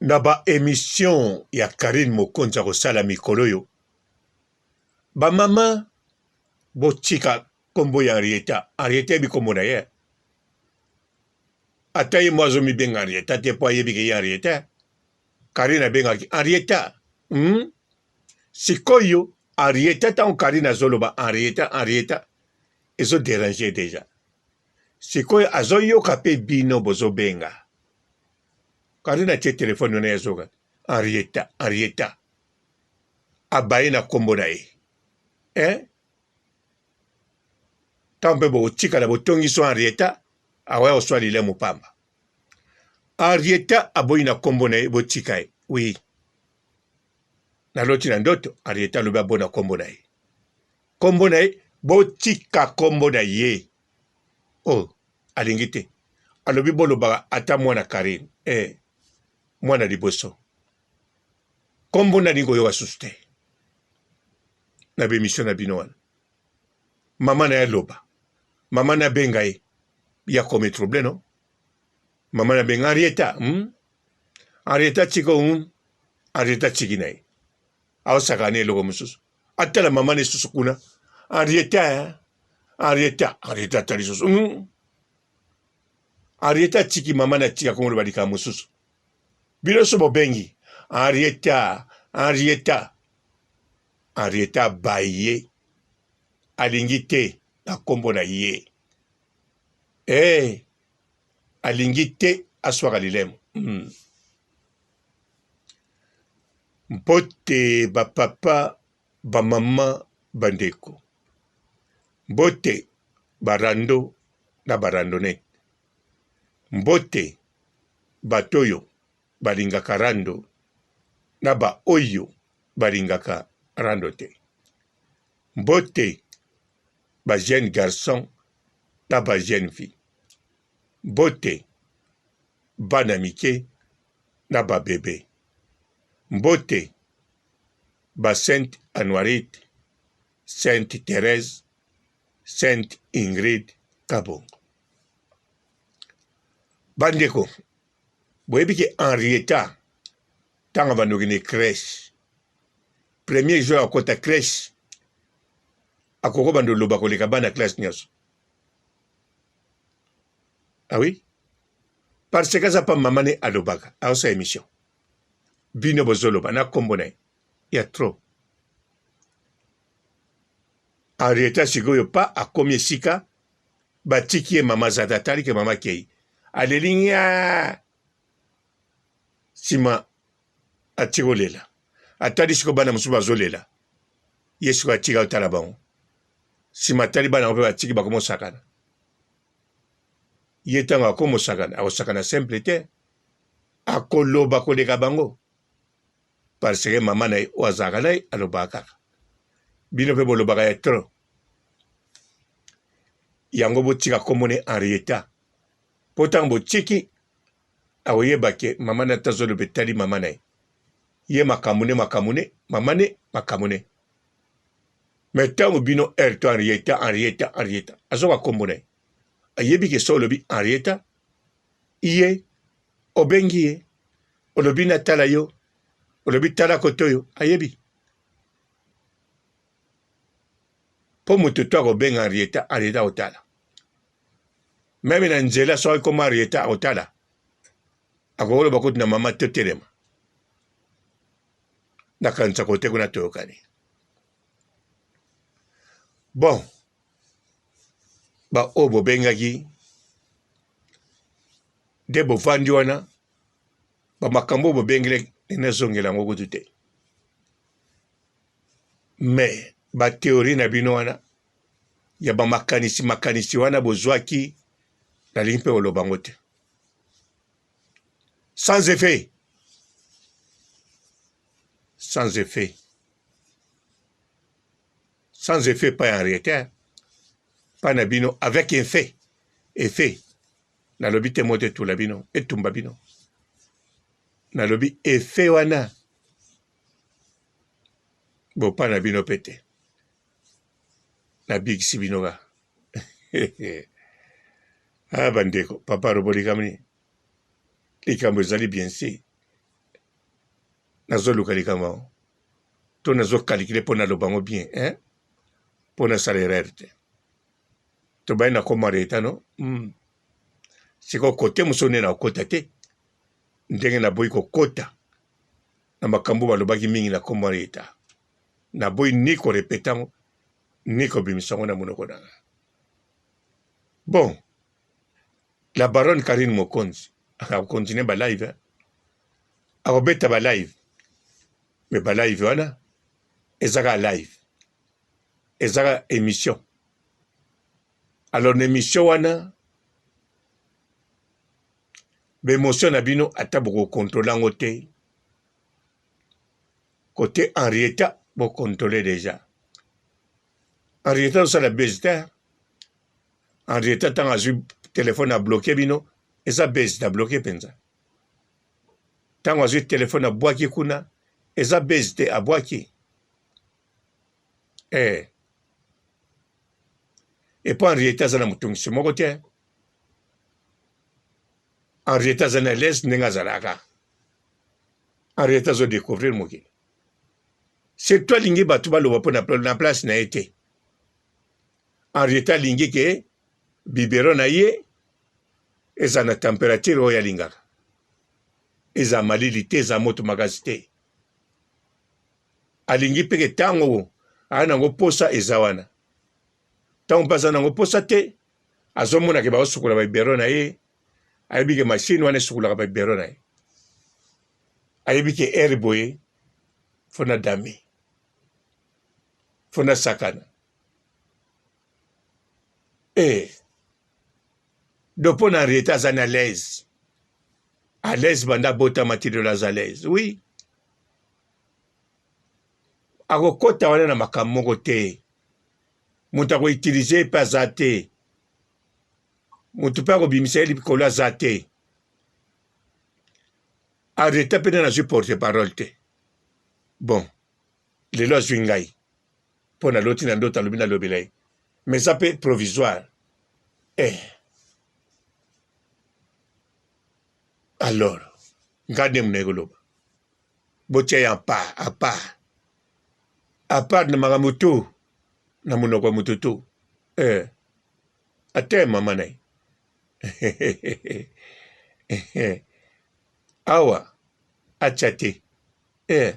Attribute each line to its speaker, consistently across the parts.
Speaker 1: Na ba emission ya Carine Mokonzi akosala mikolo oyo, ba mama botika kombo ya Henrietta. Henrietta ayebi kombo na ye. Ata ye mo azomibenga Henrietta te po ayebi ke ye Henrietta. Carine abengaki Henrietta. Hmm? Sikoyo Henrietta ntango Carine azoloba Henrietta Henrietta ezo deranger deja. Sikoyo azoyoka pe bino bozobenga. Carine atie telefone wana ya zoka Henrietta Henrietta abaye na kombo na ye eh? Ntango mpe bokotikala botongi so Henrietta akoya koswa lilemu pamba. Henrietta aboyi na kombo na ye botika ye. Oui. Naloti na ndoto Henrietta alobi aboyi na kombo na ye. Kombo na ye botika kombo na ye. Oh, alingi te. Alobi bolobaka ata mwana Carine. Eh, mwana liboso. Kombo nalingi koyoka susu te. Na bemission na bino wana. Mama na ye aloba. Mama na benga ye. Ya komi trouble no? Mama na benga Henrietta. Hmm? Henrietta tiko hmm? Henrietta tiki na ye. Aosaka na eloko mosusu. Atala mama na lisusu kuna. Henrietta, eh? Henrietta, Henrietta atali lisusu. Henrietta atiki mama na atika kongo loba likambo mosusu. Bino so bobengi Henrietta, Henrietta. Henrietta abaye. Alingi te na kombo na ye. Eh, alingi te aswaka lilemo. Mbote ba papa, ba mama, ba ndeko. Mbote ba rando na ba randonnette. Mbote bato oyo balingaka rando na ba oyo balingaka rando te. Mbote ba jeunes garçons na ba jeunes filles. Mbote bana mike na ba bebe. Mbote ba Sainte Anuarite, Sainte Therèse, Sainte Ingrid Kabongo. Bandeko, boyebi ke Henrietta ntango abanda kokende crèche, premier jour akota crèche, akoki banda oloba koleka bana classe nyonso. Ah oui? Parce que aza pa mama ne alobaka, aosala émission. Bino bozoloba na kombo na ye ya trop. Henrietta sikoyo pa akomi esika batiki ye mama zata atali ke mama akei aleli nyaa nsima atiki kolela atali sikoyo bana mosusu bazolela ye sikoyo atika otala bango nsima atali bana yango mpe batiki bakomosakana ye ntango akomosakana akosakana simple te akoloba koleka bango parce que mama na ye oyo azalaka na ye alobaka kaka bino mpe bolobaka ya trop yango botika nkombo ne Henrietta mpo ntango botiki akoyeba ke mama na tazoloba etali mama na ye ye makambo ne makambo ne mama ne makambo ne me ntango bino heure to Henrietta Henrietta Henrietta azoka nkombo na ye ayebi ke so olobi Henrietta ye obengi ye olobi natala yo olobi tala kote oyo ayebi mpo moto to akobenga Henrietta Henrietta akotala meme na nzela soki akoma Henrietta akotala akokoloba kutu na mama totelema nakanisa kote kuna toyokani bon baoyo bobengaki nde bovandi wana bamakambo oyo bobengeli nazongela yango kutu te me bateori na bino wana ya bamakanisi makanisi wana bozwaki nalingi mpe koloba yango te sans effet sans effet sans effet epai ya Henriette epai na bino avec effet effet nalobi te moto etula bino etumba bino nalobi effet wana bopa na bino mpe te nabikisi bino ka ah bandeko papa robo likambo nini likambo ezali bien si. Nazoluka likambo yango to nazokalikile mpo naloba yango bien hein? Mpo nasala erreur te. Tobayi na koma reta no mm. Sikoyo kote mosusu nde nakokota te, ndenge naboyi kokota na makambo balobaki mingi na kombo reta, naboyi ni korepete yango ni kobimisa yango na monoko na nga. Bon, la baronne Karine Mokonzi akokontinue ba live, akobeta ba live, mais ba live wana eza kaka live, eza kaka émission. Alors na émission wana ba émotion na bino ata bokokontrole yango te, kote Henrietta bokontrole deja. Henrietta osala buzz te. Henrietta ntango azwi telefone abloke bino, eza buzz te, abloke mpenza. Ntango azwi telefone abwaki kuna, eza buzz te, abwaki. Eh. Epo Henrietta aza na motungisi moko te. Henrietta aza na l'aise ndenge azalaka. Henrietta azo découvrir mokili. Surtout alingi bato baloba mpo na place na ye te. Henrietta alingi ke bibero na ye eza na temperature oyo alingaka. Eza malili te, eza moto makasi te. Alingi mpe ke ntango aa nango posa eza wana. Ntango mpe aza nango posa te, azomona ke baosukola babibero na ye, ayebi ke mashine wana esukolaka babibero na ye. Ayebi ke heure boye fo na dame, fo na sakana. Eh, donc mpo na Henrietta aza na l'aise, à l'aise banda abotama ti lelo aza l'aise. Oui, akokota wana na makambo moko te, moto akoutilize ye mpe aza te, moto mpe akobimisa ye likolo aza te. Henrietta mpe nde nazwi porte parole te. Bon, lelo azwi ngai mpo naloti na ndoto alobi nalobela ye, mais eza mpe provisoire eh. Alors ngai nde monaye koloba botia ye en part, à part, à part na makambo tu na monoko ya moto tu eh. Ata ya mama na ye awa atya te eh.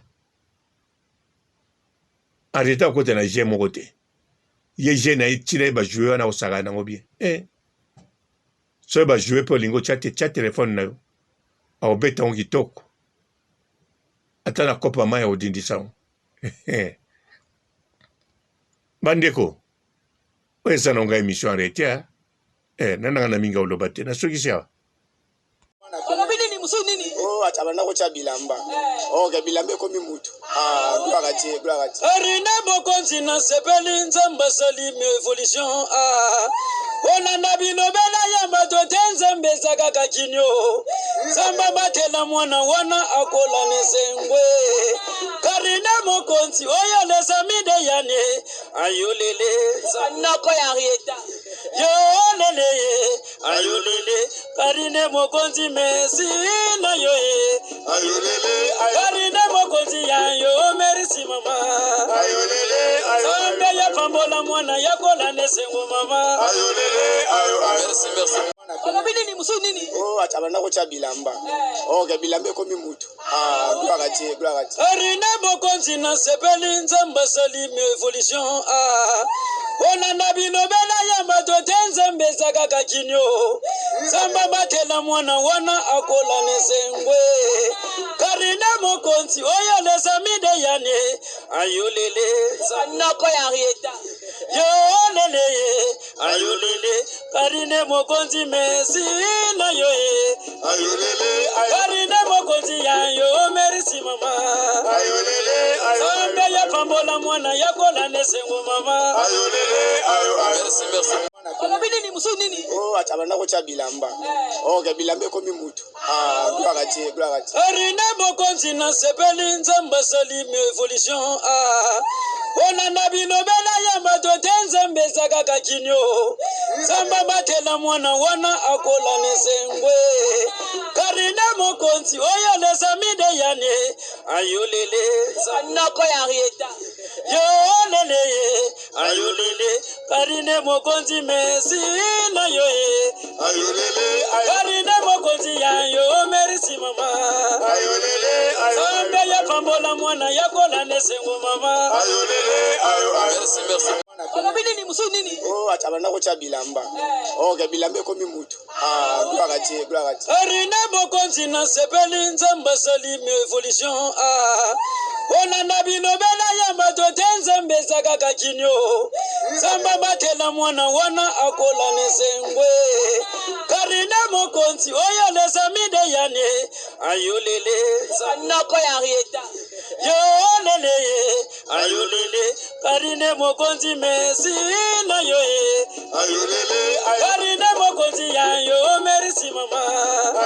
Speaker 1: Henrietta akota na jeu moko te, ye jeu na ye tina ye ba jouer wana akosakana nango bien eh. Soki ba jouer mpe olingi otya te, tya telefone na yo akobeta yango kitoko, ata na kopo ya mai akodindisa yango. Bandeko, oyo eza na ngai émission Henrietta eh, nananga na mingi oloba te, nasukisi awa.
Speaker 2: Olobi nini mususu nini?
Speaker 3: Oh, ata banda kotya bilamba.
Speaker 2: Eh.
Speaker 3: Oh, ke bilamba ekomi mutu. Ah, gloire à Dieu, gloire à Dieu.
Speaker 2: Arine mokonzi nasepeli nzambe asali evolution ah. Kolanda bilobela ya bato te nzambe eza kaka kinio nzambe abatela mwana wana akola na esengwe karine mokonzi oyo lesami de yane ayolele noko ya Henrietta yolele ye ayolele Karine mokonzi merci na yo ye Karine mokonzi ya yo merci mama Nzambe ya pambola mwana ya kola na esengo mama
Speaker 3: Merci, merci.
Speaker 2: Olobi nini mususu nini?
Speaker 3: Oh, ata banda kotya bilamba. Oh, ke bilamba ekomi mutu. Ah, gloire à Dieu, gloire à Dieu.
Speaker 2: Karine mokonzi nasepeli nzambe asali evolution ah. Kolanda bilobela ya bato te nzambe eza kaka kinio nzambe abatela mwana wana akola na esengwe Karine mokonzi oyo lesami de yane ayolele noko ya Henrietta yolele ye ayolele Karine mokonzi merci na yo ye
Speaker 3: Ayolele,
Speaker 2: Karine mokonzi ya yo merci mama
Speaker 3: ayolele,
Speaker 2: Nzambe ya pambola mwana ya kola na esengo mama
Speaker 3: ayolele, ayo,
Speaker 4: Merci, merci.
Speaker 2: Olobi nini mususu nini?
Speaker 3: Oh, ata banda kotya bilamba. Oh, ke bilamba ekomi mutu. Ah, gloire à Dieu, gloire à Dieu.
Speaker 2: Karine mokonzi nasepeli nzambe asali evolution ah. Kolanda bilobela ya bato te nzambe eza kaka kinio nzambe abatela mwana wana akola na esengwe Karine mokonzi oyo. les amis de Yane ayolele
Speaker 4: Noko ya Henrietta.
Speaker 2: Yolele ayolele Karine mokonzi mesi na yo ye
Speaker 3: Ayolele,
Speaker 2: Karine mokonzi ya yo merci mama
Speaker 3: ayolele,
Speaker 2: Nzambe ya pambola mwana ya kola nesengo mama
Speaker 3: ayolele, ayo, ayo.
Speaker 2: Merci merci.
Speaker 4: Olobi nini mosusu nini?
Speaker 3: Oh, abanda kotya bilamba. Ok, bilamba ekomi mutu. Ah, gloire à Dieu, gloire à Dieu.
Speaker 2: Karine mokonzi nasepeli Nzambe asali evolution ah. Kolanda bilobela ya bato te Nzambe eza kaka kinio Nzambe abatela mwana wana akola nesengwe Karine mokonzi oyo les amis de Yane ayolele
Speaker 4: Noko ya Henrietta.
Speaker 2: Yolele ayolele Karine mokonzi mesi na yo ye
Speaker 3: Ayolele,
Speaker 2: Karine mokonzi ya yo merci mama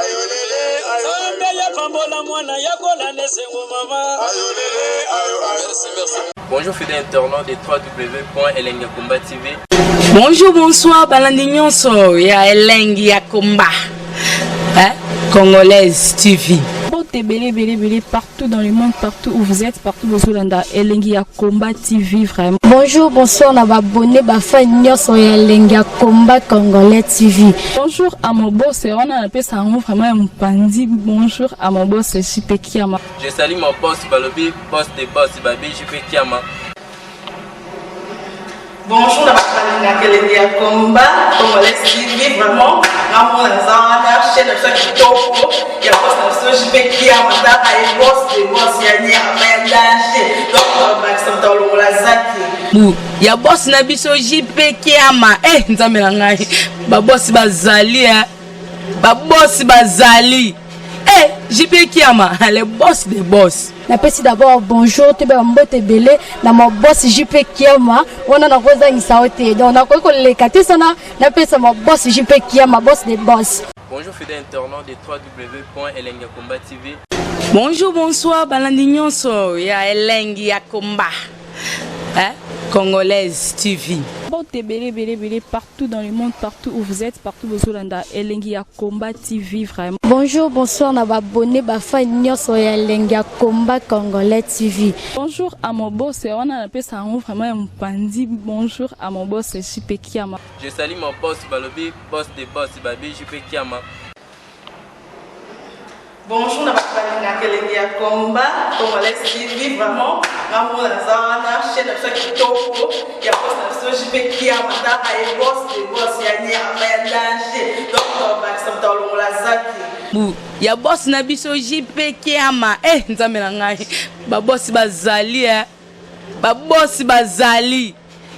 Speaker 3: ayolele,
Speaker 2: Nzambe ya pambola mwana ya kola nesengo mama
Speaker 3: ayolele, ayo, ayo.
Speaker 2: Merci merci.
Speaker 5: Bonjour fidèles internautes de www.elengakomba TV.
Speaker 6: Bonjour, bonsoir, balandi nyonso ya Elengi ya Komba. Hein? Congolaise TV.
Speaker 7: Mbote ebele ebele ebele partout dans le monde, partout où vous êtes, partout bozolanda Elengi ya Combat TV vraiment.
Speaker 8: Bonjour, bonsoir na ba abonné ba fan nyonso ya Elengi ya Combat Congolais TV.
Speaker 7: Bonjour à mon boss, wana napesa yango vraiment ya mopanzi. Bonjour à mon boss JP Kiama.
Speaker 5: Je salue mon boss Balobi, boss des boss Babi JP Kiama.
Speaker 9: Bonjour na bato balingaka Elengi ya Combat Congolais TV vraiment ngamona naza wana chaîne na biso ya kitoko ya boss na biso JP Kiama taka ye boss de boss ya nyama ya danger donc bakisa moto alongola zaki
Speaker 6: Bu ya boss na biso JP Kiama. Eh Nzambe na ngai. Ba boss bazali eh. Ba boss bazali. Eh JP Kiama, le boss des boss.
Speaker 8: Napesi d'abord bonjour toyeba mbote ebele na ma boss JP Kiama wana nakozangisa yo te donc nakoki koleka te sana napesa ma boss JP Kiama boss des boss.
Speaker 5: Bonjour fidèles internautes de www.elengakomba TV.
Speaker 6: Bonjour, bonsoir, balandi nyonso ya Elengi ya Komba. Hein? Congolaise TV.
Speaker 7: Mbote ebele ebele ebele partout dans le monde, partout où vous êtes, partout bozolanda Elengi ya Combat TV vraiment.
Speaker 8: Bonjour, bonsoir na ba abonné ba fan nyonso ya Elengi ya Combat Congolais TV.
Speaker 7: Bonjour à mon boss, wana napesa yango vraiment ya mopanzi. Bonjour à mon boss JP Kiama.
Speaker 5: Je salue mon boss Balobi, boss des boss Babi JP Kiama.
Speaker 9: Bonjour na bato balingaka Elengi ya Combat Congolais TV vraiment ngamona naza wana chaîne na biso ya kitoko ya boss na biso JP Kiama taka ye boss de boss ya nyama ya danger donc bakisa moto alongola zaki
Speaker 6: Bu ya boss na biso JP Kiama. Eh Nzambe na ngai. Ba boss bazali eh. Ba boss bazali.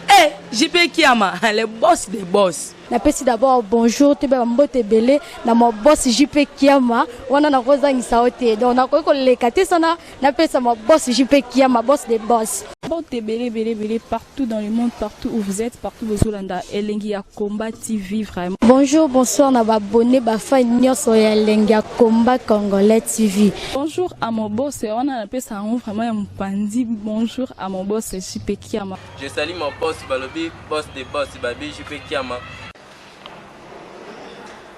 Speaker 6: Eh JP Kiama, le boss des boss.
Speaker 8: Napesi d'abord bonjour toyeba mbote ebele na ma boss JP Kiama wana nakozangisa yo te donc nakoki koleka te sana napesa ma boss JP Kiama boss des boss.
Speaker 7: Mbote ebele ebele ebele partout dans le monde, partout où vous êtes, partout bozolanda Elengi ya Combat TV vraiment.
Speaker 8: Bonjour, bonsoir na ba abonné ba fan nyonso ya Elengi ya Combat Congolais TV.
Speaker 7: Bonjour à mon boss, wana napesa yango vraiment ya mopanzi. Bonjour à mon boss JP Kiama.
Speaker 5: Je salue mon boss Balobi, boss des boss Babi JP Kiama.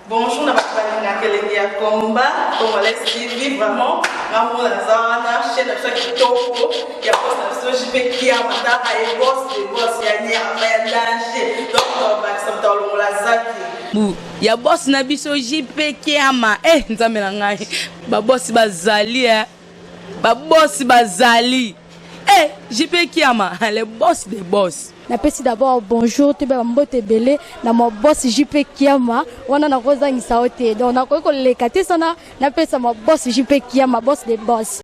Speaker 9: Bonjour na bato balingaka Elengi ya Combat Congolais TV vraiment ngamona naza wana chaîne na biso ya kitoko ya boss na biso JP Kiama taka ye boss de boss ya nyama ya danger donc bakisa moto alongola zaki
Speaker 6: Bu ya boss na biso JP Kiama. Eh Nzambe na ngai. Ba boss bazali eh. Ba boss bazali. Eh JP Kiama, le boss des boss.
Speaker 8: Napesi d'abord bonjour toyeba mbote ebele na ma boss JP Kiama wana nakozangisa yo te donc nakoki koleka te sana napesa ma boss JP Kiama boss des boss.